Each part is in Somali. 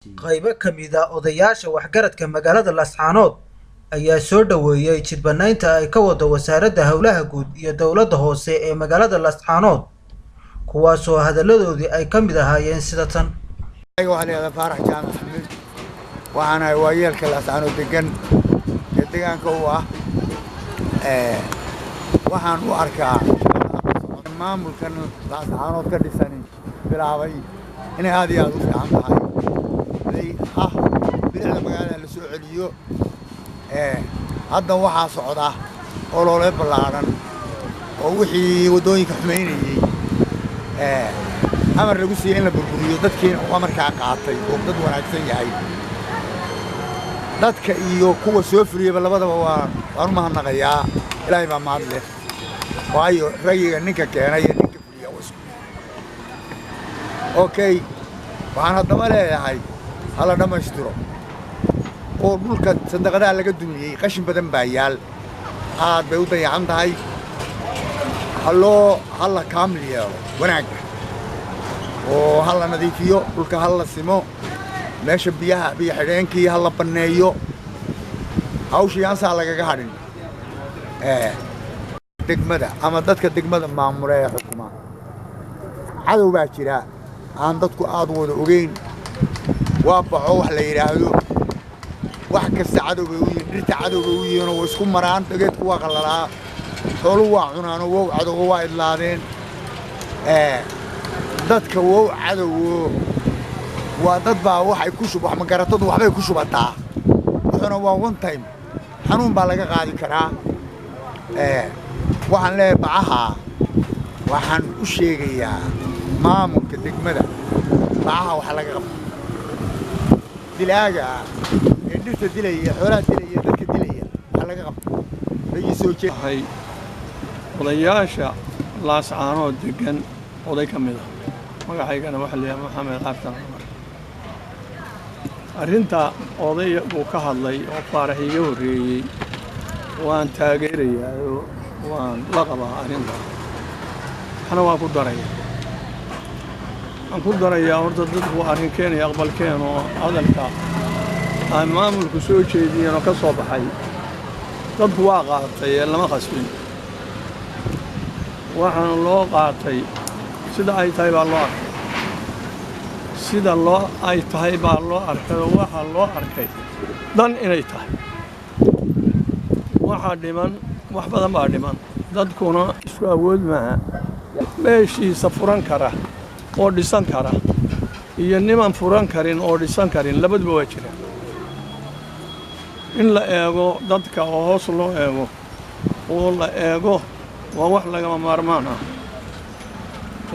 Qaybo ka mid ah odayaasha waxgaradka magaalada Laascaanood ayaa soo dhoweeyay jidbanaynta ay ka wado Wasaaradda Howlaha Guud iyo Dowladda Hoose ee magaalada Laascaanood, kuwaasoo hadalladoodii ay ka mid ahaayeen sida tan. Waxaa la yidhahdaa Faarax Jaamac Xamiid. Waxaan ahay waayeelka Laascaanood degan ee deegaanka u ah. Waxaan u arkaa maamulkan Laascaanood ka dhisani bilaabay inay aad iyo aad u fiican tahay, ay ah bilicda magaalada la soo celiyo. Hadda waxaa socda olole ballaadhan oo wixii waddooyinka xumaynayey amar lagu siiyey in la burburiyo, dadkiina uu amarkaa qaatay oo dad wanaagsan yahay. Dadka iyo kuwa soo fuliyaba labadaba waan u mahadnaqayaa. Ilaahay baa mahad leh, waayo rayiga ninka keenay iyo ninka fuliya waa isku okay. Waxaan haddaba leeyahay hala dhammaystiro oo dhulka sandaqadaha laga dumiyey, qashin badan baa yaal, aad bay u dayacan tahay. Haloo hala kaamil yeelo wanaagga oo ha la nadiifiyo dhulka, ha la simo meesha biyaha, biyo xidheenkii ha la banneeyo, hawshii ansaa lagaga hadhin. Degmada ama dadka degmada maamula ee xukuma, cadow baa jira aan dadku aad wada ogeyn. Waa baco wax la yidhaahdo. Wax kasta cadow bay u yihiin, dhirta cadow bay u yihiinoo way isku maraan, geedku waa qallalaa, xooluhu waa cunaanoo wow cadowgo waa idlaadeen. Dadka wow cadowgo waa dad baa waxay ku shub wax magaratadu waxbay ku shubataa, wuxuuna waa one time, xanuun baa laga qaadi karaa. Waxaan leeyahay bacaha, waxaan u sheegayaa maamulka degmada, bacaha waxa laga qabta dilaaga ee dhirta dilaya, xoolaha dilaya, dadka dilaya, waxa laga qabta ragii soo jeed ahay. Odayaasha Laascaanood degan oday ka mid ah, magacaygana waxaa la yidhaha Maxamed Xartan Cumar. Arrinta oday buu ka hadlay oo Faarax iiga horreeyey waan taageerayaa oo waan la qabaa arrinta. Waxna waan ku daraya, waxaan ku darayaa horta dadku waa arrin keenaya aqbalkeen oo hadalka ay maamulku soo jeediyeen oo ka soo baxay dadku waa qaatay ee lama khasbin. Waxaana loo qaatay sida ay tahay baa loo arkay, sida loo ay tahay baa loo arkay oo waxaa loo arkay dan inay tahay. Waxaa dhiman wax badan baa dhiman, dadkuna isku awood maaha. Meeshiisa furan kara oo dhisan kara iyo niman furan karin oo dhisan karin labaduba waa jiraan. In la eego dadka oo hoos loo eego oo la eego waa wax lagama maarmaan ah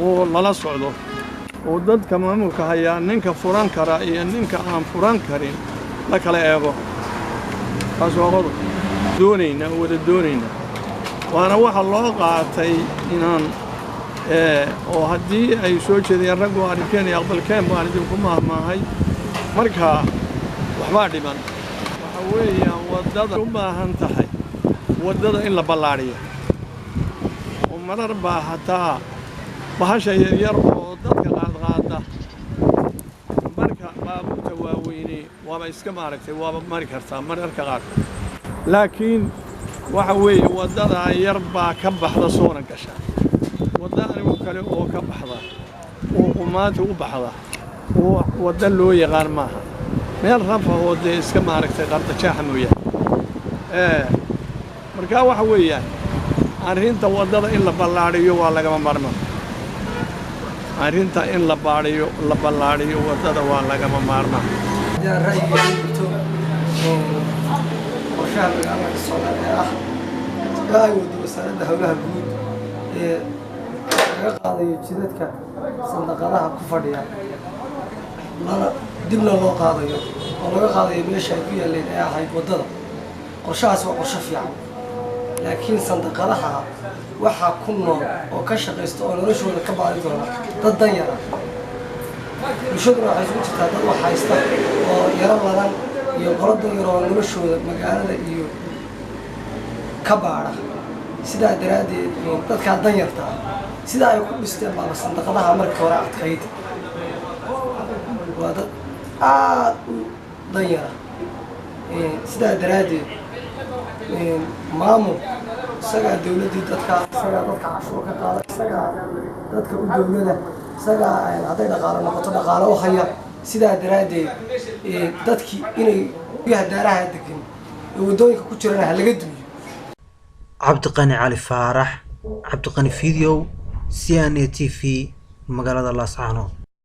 oo lala socdo oo dadka maamulka hayaa ninka furan kara iyo ninka aan furan karin la kala eego. Taas waa qodob doonaynaa oo wada doonaynaa, waana waxa loo qaatay inaan oo haddii ay soo jeedayaan raggu arrinkeen iyo aqbalkeen baan idinku mahmaahay. Marka waxbaa dhiman, waxa weeyaan waddada u baahan tahay waddada in la ballaadhiyo oo marar baa hataa bahasha yaryar oo dadka qaadqaada, marka baabuurta waaweyne waaba iska maaragtay, waaba mari kartaa mararka qaarkood, laakiin waxa weeye waddadaa yar baa ka baxda soona gasha. Wadda anigu kale oo ka baxda oo qumaanta u baxda oo wadda loo yaqaan maaha, meel rafa oo dee iska maaragtay qardajaaxa mooyaane. Markaa waxa weeyaan arrinta waddada in la ballaadhiyo waa lagama maarmaan. Arrinta in la baadhiyo, la ballaadhiyo waddada waa lagama maarmaan. Ra'yiga jirto oo qorshaha magaalada ka socda ee ah ee ay wado Wasaaradda Howlaha Guud ee laga qaadayo jidadka sandaqadaha ku fadhiya, lana dibna loo qaadayo oo laga qaadayo meesha ay ku yaaleen ee ahayd waddada, qorshahaas waa qorsho fiican. Laakiin sandaqadaha waxaa ku nool oo ka shaqaysta oo noloshooda ka baari doona dad dan yar ah. Bulshaduna waxay isugu jirtaa dad wax haysta oo yaro ladan iyo qolo dan yar oo noloshooda magaalada iyo ka baadha. Sidaa daraaddeed dadkaa danyarta ah sidaa ay ku dhisteen baaba sandaqadaha markii hore adkayd waa dad aada u danyara. Sidaa daraaddeed maamul isagaa dowladdii dadka, isagaa dadka cashuur ka qaada, isagaa dadka u dowlada, isagaa hadday dhaqaalo noqoto dhaqaalo u haya. Sidaa daraaddeed dadkii inay guryaha daaraha degan ee waddooyinka ku jirana ha laga dumiyo. Cabdiqani Cali Faarax, Cabdiqani Video, C N A T V, magaalada Laascaanood.